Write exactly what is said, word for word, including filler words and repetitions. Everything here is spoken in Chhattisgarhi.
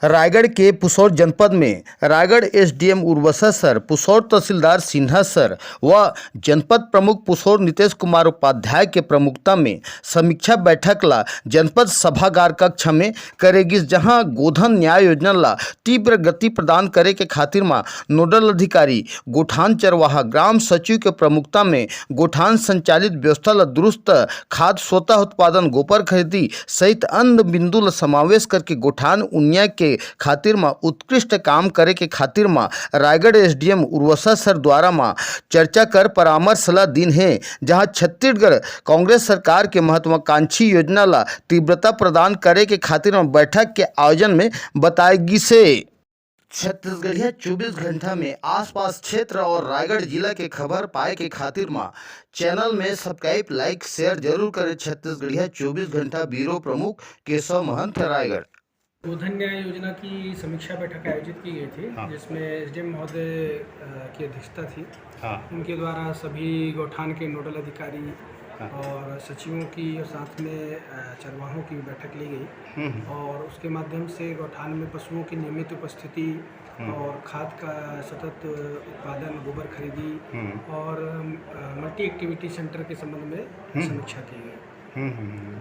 रायगढ़ के पुसौर जनपद में रायगढ़ एसडीएम उर्वसा सर, पुसौर तहसीलदार सिन्हा सर व जनपद प्रमुख पुसौर नितेश कुमार उपाध्याय के प्रमुखता में समीक्षा बैठक ला जनपद सभागार कक्ष में करे गिस, जहां गोधन न्याय योजना ला तीव्र गति प्रदान करे के खातिर म नोडल अधिकारी, गोठान चरवाहा, ग्राम सचिव के प्रमुखता में गोठान संचालित व्यवस्था ल दुरुस्त, खाद स्वतः उत्पादन, गोबर खरीदी सहित अन्य बिंदु ल समावेश करके गोठान उन्नयन के खातिर म उत्कृष्ट काम करे के खातिर म रायगढ़ एसडीएम उर्वसा सर द्वारा म चर्चा कर परामर्श ल दिन हे, जहां छत्तीसगढ़ कांग्रेस सरकार के महत्वाकांक्षी योजना ल तीव्रता प्रदान करे के खातिर म बैठक के आयोजन में बताए गिस हे। छत्तीसगढ़िया चौबीस घंटा में आसपास क्षेत्र और रायगढ़ जिला के खबर पाए के खातिर म चैनल में सब्सक्राइब, लाइक, शेयर जरूर करें। छत्तीसगढ़िया चौबीस घंटा ब्यूरो प्रमुख केशव महंत, रायगढ़। गोधन न्याय योजना की समीक्षा बैठक आयोजित की गई थी, हाँ। जिसमें एसडीएम महोदय, अ, की अध्यक्षता थी। हाँ। उनके द्वारा सभी गौठान के नोडल अधिकारी हाँ। और सचिवों की और साथ में, अ, चरवाहों की बैठक ली गई हम्म। और उसके माध्यम से गौठान में पशुओं की नियमित उपस्थिति हम्म। और खाद का सतत उत्पादन, गोबर खरीदी हम्म। और, अ, मल्टी एक्टिविटी सेंटर के संबंध में हम्म। समीक्षा की गई। हम्म, हम्म, हम्म।